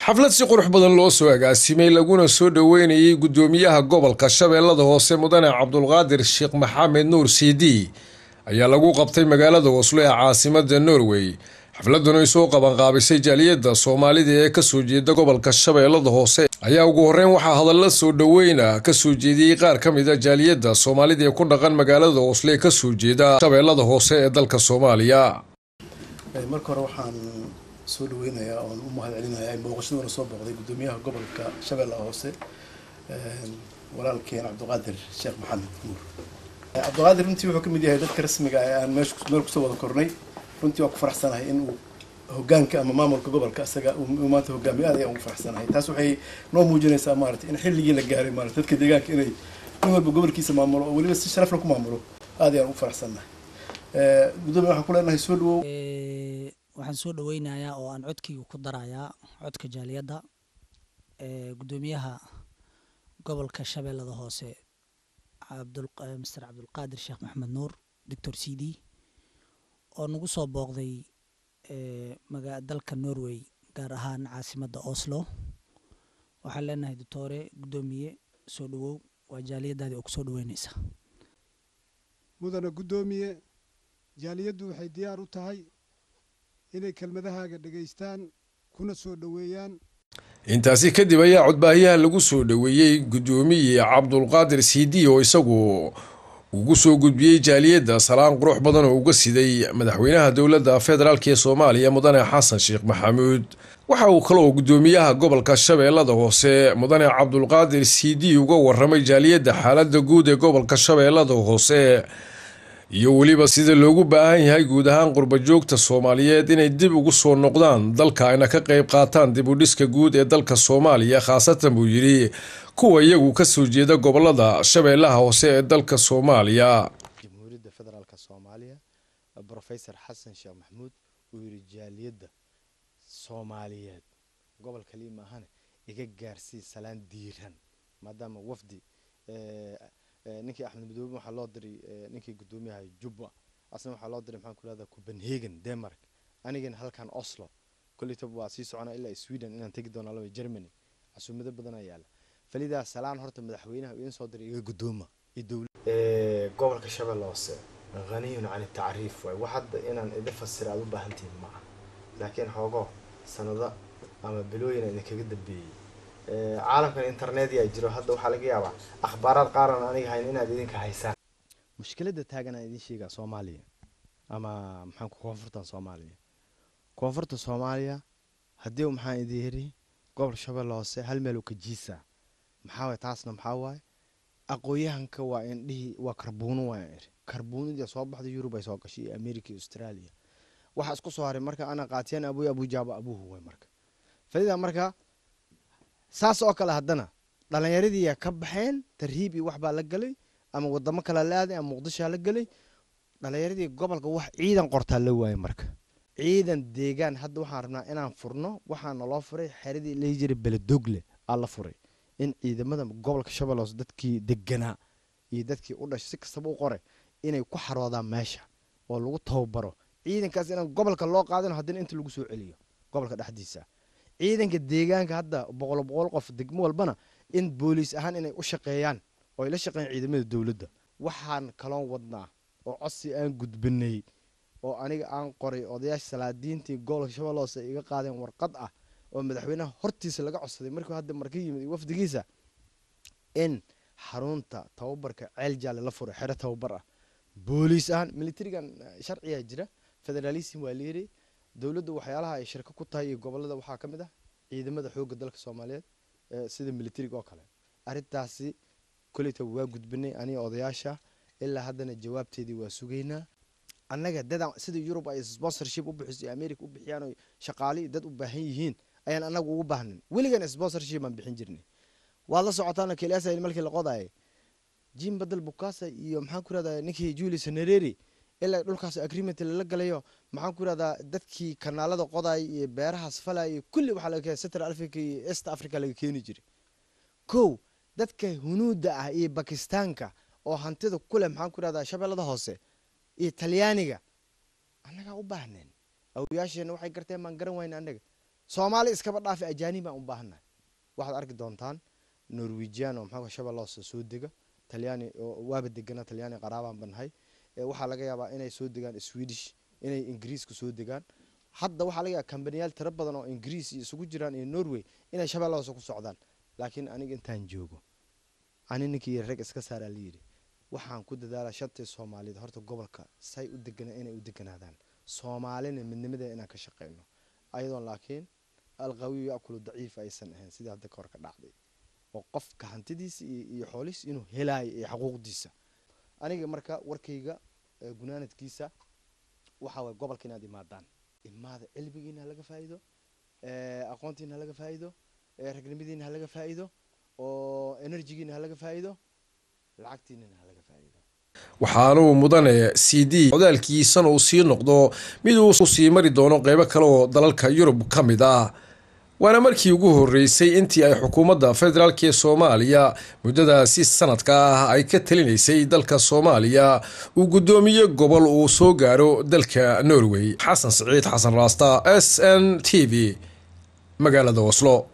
Xaflad si qurux badan loo soo agaasimay, laguna soo dhoweynayay guddoomiyaha gobolka Shabeellada Hoose, Mudane Cabdulqaadir Sheekh Maxamed Nuur Cd, ayaa lagu qabtay magaalada Oslo ee caasimada Norway. Xafladuna ay soo qabanqaabisay jaaliyadda Soomaalida ee kasoo jeeda gobolka Shabeellada Hoose ayaa ugu horeyn waxaa hadalla soo dhoweyna kasoo jeediyey qaar ka mid a jaaliyadda Soomaalida ee ku dhaqan magaalada Oslo ee kasoo jeeda Shabeellada Hoose ee dalka Soomaaliya. Marka hore waxaan soo dhaweynayaa oon u mahad celinayaa in booqashaduna soo booqday guddoomiyaha gobolka Shabeellaha Hoose, walaalkeen Cabdiqaadir Sheekh Maxamed Nuur. Cabdiqaadir runtii wuxuu kamid yahay dadka rasmiga ah ee aan meesha meel kusoo wada kornay. Runtii waan ku faraxsanahay in uu hogaanka ama maamulka gobolka isaga uu maanta hogaamiyo. Aad ayaan ugu faraxsanahay. Taas waxay noo muujinaysaa, maaragtay, in xilligii la gaaray, maaragtay, dadka deegaanka inay nin walba gobolkiisa maamulo oo weliba si sharaf leh ku maamulo. Aad ayaan ugu faraxsanahay. Guddoomiye, waxaan ku leenahay soo dhawow. Waxaan soo dhaweynayaa oo aan codkayga ku darayaa codka jaaliyadda guddoomiyaha gobolka Shabeellada Hoose, Mister Cabdulqaadir Sheekh Maxamed Nuur, Doctor C D, oo nagu soo booqday maga dalka Norway, gaar ahaan caasimadda Oslo. Waxaan leenahay, doctore, guddoomiye, soo dhawow. Waa jaaliyadaadii oo kusoo dhaweyneysa. Mudana guddoomiye, jaaliyaddu waxay diyaar u tahay inay kelmadahaaga dhegaystaan kuna soo dhoweeyaan. Intaasi kadib ayaa codbaahiyaha lagu soo dhoweeyey guddoomiye Cabdulqaadir C D, oo isagu ugu soo gudbiyey jaaliyadda salaan qurux badan oo uga siday madaxweynaha dowladda federaalk ee Soomaaliya, Mudane Xasan Sheekh Maxamuud. Waxa uu kaloo guddoomiyaha gobolka Shabeellada Hoose, Mudane Cabdulqaadir C D, uga waramay jaaliyadda xaaladda guud ee gobolka Shabeellada Hoose iyo weliba sida loogu baahan yahay guud ahaan qurbajoogta Soomaaliyeed inay dib ugu soo noqdaan dalka, ayna ka qayb qaataan dib u dhiska guud ee dalka Soomaaliya, khaasatan, buu yidhi, kuwa iyagu kasoo jeeda gobolada Shabeellaha Hoose ee dalka Soomaaliya. Jamhuuriyadda Federaalka Soomaaliya, Professor Xasan Sheekh Maxamuud, uu yidhi jaaliyadda Soomaaliyeed gobol kaliya maahane iga gaarsii salaan diiran, maadaama wafdi ninkii Axmed Madoobe waxaa loo diray, ninkii guddoomiyaha Jubba asna waxaa loo diray, maxaan ku rahdaa, Copenhagen, Denmark, anigana halkan Oslo. Koleytaba waa sii soconaa ilaa Sweden inaan tegi doonaa, laba Germany, casuumado badan ayaa yaala. Falidaa salaan horta madaxweynaha idin soo diray iga guddooma iyo dowlad. Gobolka Shabeelle Hoose ghaniyun can tacriif waay. Wax hadda inaan idin fasira aad u baahantihiin ma aha, laakiin xoogo sanado ama bilooyin idinkaga dambeeyey caalamkan internet yaa jiro. Hadda waxaa laga yaabaa akhbaaraad qaaran aniga hayn inaad idinka haysaan. Mushkiladda taagan aan idin sheegaa, Soomaaliya ama maxaan ku koonfurtan Soomaaliya, koonfurta Soomaaliya, haddii maxaan idin yidhi, gobolka Shabeelle Hoose hal meel uu ka jiisaa. Maxaa waay taasna? Maxaa waaye? Aqoon-yahanka waa indhihii, waa karbuuno. Waan iri karbuunidii soo baxday Yurub ay soo gashay iyo America iyo Australia. Waxaa isku soo haray marka ana qaatiyan abuy abujaaba abuhu way. Marka fadida marka saas oo kale haddana dhallinyaradiiyaa ka baxeen, tarhiib iyo wax baa la gelay ama wadamo kalea la aaday ama Muqdishoa la gelay. Dhallinyaradii gobolka wax ciidan qortaa la waayay. Marka ciidan deegaan hadda waxaan rabnaa inaan furno. Waxaa naloo furay xeradii lihi jiray Beledogle aa la furay, in ciidamada gobolka Shabeelle Hoose dadkii deganaa iyo dadkii u dhashay si kastaba u qoray inay ku xaroodaan meesha oo lagu tababaro ciidankaas, inaan gobolka loo qaadin, haddana inta lagu soo celiyo gobolka dhexdiisa. Ciidanka deegaanka hadda boqol boqol qof degmo walbana in booliis ahaan inay u shaqeeyaan oo ay la shaqeeyaan ciidamada dowladda. Waxaan kaloon wadnaa oo codsi aan gudbinay oo aniga aan qoray, odayaasha salaadiintii gobolka Shabeelle Hoose ay iga qaadeen warqad ah oo madaxweynaha hortiisa laga codsaday markuu hadda marka yimid wafdigiisa, in xarunta tababarka Ceel Jaalle la furay, xero tababar ah booliis ahaan. Militarigan sharciyaa jira, federalism waa layiri. Dowladdu waxyaalaha ay shirko ku tahay iyo gobolada waxaa ka mid ah ciidamada xoogga dalka Soomaaliyeed, sida militariga oo kale. Arrintaasi koleyta waa gudbinay aniga odayaasha, ilaa haddana jawaabteedii waa sugaynaa. Annaga dadaan sida Yurub ay sponsorship u bixiso iyo America u bixiyaan oo shaqaali dad u baahan yihiin ayaan annaga ugu baahnin. Weligan sponsorship aan bixin jirnay. Waad la socotaan keliyaasa markii la qodaayay Jim Badal Bukasa iyo, maxaan ku rahdaa, ninkii Julius Nyerere, ilaa dhulkaas agreement lala galayo, maxaan ku rahdaa, dadkii kanaalada qodaay iyo beerahaas falay kulli waxaa laga keenay Central Africa iyo East Africa laga keeni jiray. Kow dadka Hunuuda ah iyo Bakistaanka oo hantida ku leh, maxaan ku rahdaa, Shabeellada Hoose iyo Talyaaniga annagaa u baahneen. Awoowayaasheena waxay garteen baan garan wayna annaga. Soomaali iskaba dhaafi, ajaanib baan u baahannahay. Waxaad arki doontaan Norwegian oo maxaa Shabeelle Hoose soo dega, Talyaani oo waaba degana, Talyaani qaraabaan banahay. Waxaa laga yaabaa inay soo degaan Swedish, inay Ingiriiska soo degaan. Hadda waxaa laga yaabaa kambaniyaal tiro badan oo Ingiriis iyo isugu jiraan iyo Norway inay Shabeelle Hoose ku socdaan. Laakiin aniga intaan joogo, ani ninkii rag iska saaraa la yidhi, waxaan ku dadaalaa shantii Soomaaliyeed horta gobolka say u degana inay u deganaadaan, Soomaalina midnimada inaan ka shaqeyno, ayadoon laakiin alqawiyu yakulu daciif aysan ahayn, sidii hadda kahor ka dhacday oo qofka hantidiisa iyo xoolihiisa inuu helaayo iyo xaquuqdiisa. Aniga marka warkayga gunaanadkiisa waxaa waye gobolka inaad imaadaan, imaada, cilmigiina ha laga faa'iido, aqoontiina ha laga faa'iido, ragnimadiina ha laga faa'iido, oo energygiina ha laga faa'iido, lacagtiinana ha laga faa'iido. Waxaanuu mudane c d codaalkiisana uu sii noqdo mid uu sii mari doono qeybo kale oo dalalka Yurub ka mid ah. Waana markii ugu horeysay intii ay xukuumadda federaalk ee Soomaaliya muddadaasi sanadka ah ay ka talinaysay dalka Soomaaliya uu guddoomiye gobol uu soo gaaro dalka Norway. Xasan Siciid Xasan Raasta, SNTV, magaalada Oslo.